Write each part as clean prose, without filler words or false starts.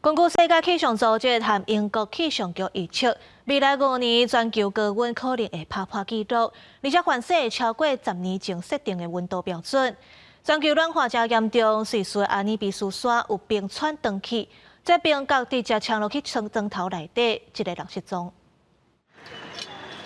根據世界氣象組織和英國氣象局預測，未來五年全球高溫可能會拍破紀錄，而且凡勢會超過10年前設定的溫度標準。全球暖化誠嚴重，瑞士阿爾卑斯山有冰川斷去，這冰角直接衝落去床床頭內底，一个人失蹤。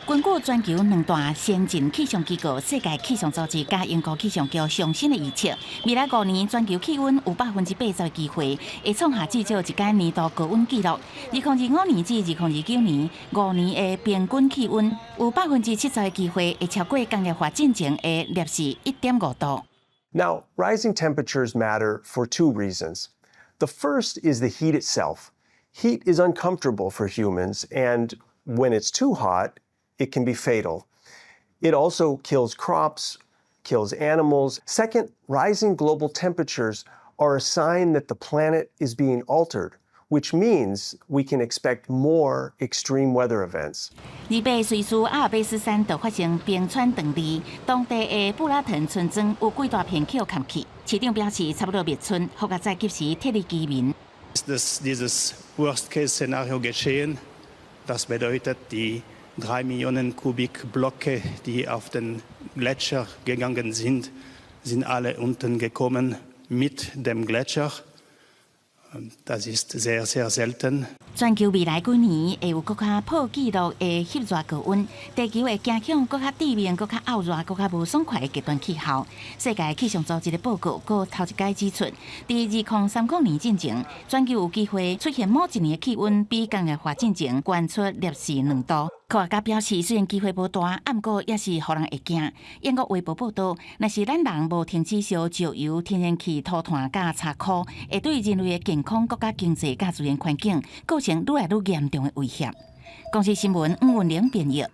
根據全球兩大先進氣象機構世界氣象組織佮英國氣象局上新的預測，未來五年全球氣溫有80%的機會會創下至少一擺年度高溫紀錄。2025年至2029年五年的平均氣溫有70%的機會會超過工業化進前的攝氏1.5度。 Now, rising temperatures matter for two reasons. The first is the heat itself. Heat is uncomfortable for humans, and when it's too hot, it can be fatal. It also kills crops, kills animals. Second, rising global temperatures are a sign that the planet is being altered, which means we can expect more extreme weather events. 二八瑞士阿爾卑斯山就發生冰川斷裂，當地的布拉騰村莊有幾大片去冚去。市長表示，差不多滅村，予較早及時撤離居民。 Dass dieses Worst-Case-Szenario geschehen, das bedeutet, die 3 Millionen Kubikblöcke, die auf den Gletscher gegangen sind, sind alle unten gekommen mit dem Gletscher. Das ist sehr, sehr selten. 全球未來幾年會有閣較破紀錄的翕熱高溫，地球會走向閣較致命、閣較漚熱、閣較無爽快的極端氣候。世界氣象組織的報告閣頭一擺指出，佇2030年進前，全球有機會出現某一年的氣溫比工業化進前懸出攝氏2度。科學家表示，雖然機會無大，毋過也是予人會驚。英國衛報報導，若是咱人無停止燒石油、天然氣、塗炭佮柴箍，會對人類的健康、國家經濟佮自然環境構成愈來愈嚴重的威脅。公視新聞吳文玲編譯。